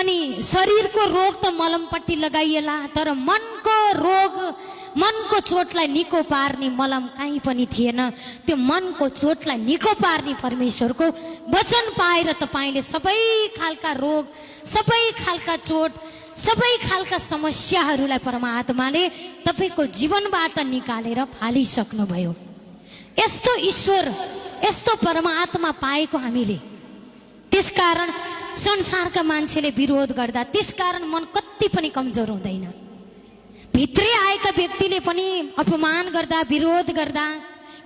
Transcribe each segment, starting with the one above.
अनि शरीरको रोग त मलमपट्टि लगाइएला, तर मनको रोग, मनको चोटलाई निको पार्ने मलम कहीँ पनि थिएन। त्यो मनको चोटलाई निको पार्ने परमेश्वरको वचन पाएर तपाईले सबै खालका रोग, सबै खालका चोट, सबै खालका समस्याहरूलाई परमात्माले तपाईको जीवनबाट निकालेर फालिसक्नुभयो। यस्तो ईश्वर, यस्तो परमात्मा पाएको हामीले, त्यसकारण संसारका मान्छेले विरोध गर्दा त्यसकारण मन कति पनि कमजोर हुँदैन। भित्रै आएका व्यक्तिले पनि अपमान गर्दा, विरोध गर्दा,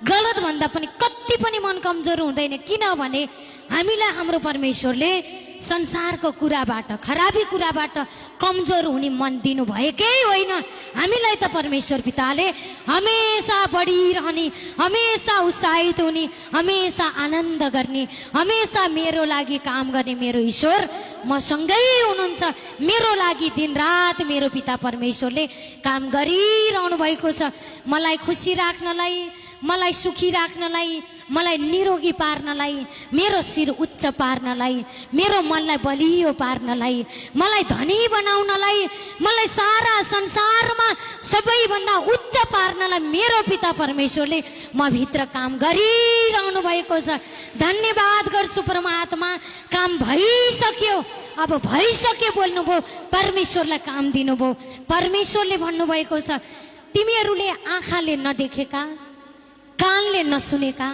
गलत भन्दा पनि कति पनि मन कमजोर हुँदैन। किनभने हामीलाई हाम्रो परमेश्वरले संसारको कुराबाट, खराबी कुराबाट कमजोर हुने मन दिनु भएकै होइन। हामीलाई त परमेश्वर पिताले हमेशा बढिरहने, हमेशा उत्साहित हुने, हमेशा आनन्द गर्ने, हमेशा मेरो लागि काम गर्ने मेरो ईश्वर मसँगै हुनुहुन्छ। मेरो लागि दिनरात मेरो पिता परमेश्वरले काम गरिरहनु भएको छ। मलाई खुसी राख्नलाई, मलाई सुखी राख्नलाई, मलाई निरोगी पार्नलाई, मेरो शिर उच्च पार्नलाई, मेरो मनलाई बलियो पार्नलाई, मलाई धनी बनाउनलाई, मलाई सारा संसारमा सबैभन्दा उच्च पार्नलाई मेरो पिता परमेश्वरले म भित्र काम गरिरहनु भएको छ। धन्यवाद गर्छु परमात्मा। काम भइसक्यो, अब भइसक्यो बोल्नुभयो, परमेश्वरलाई काम दिनुभयो। परमेश्वरले भन्नुभएको छ, तिमीहरूले आँखाले नदेखेका, कानले नसुनेका,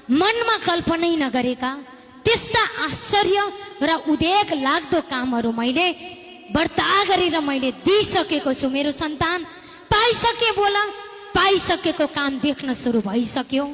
मनमा कल्पनै नगरेका त्यस्ता आश्चर्य र उदेक लाग्दो कामहरू मैले वर्ता गरेर मैले दिइसकेको छु। मेरो सन्तान पाइसके बोला, पाइसकेको काम देख्न सुरु भइसक्यो।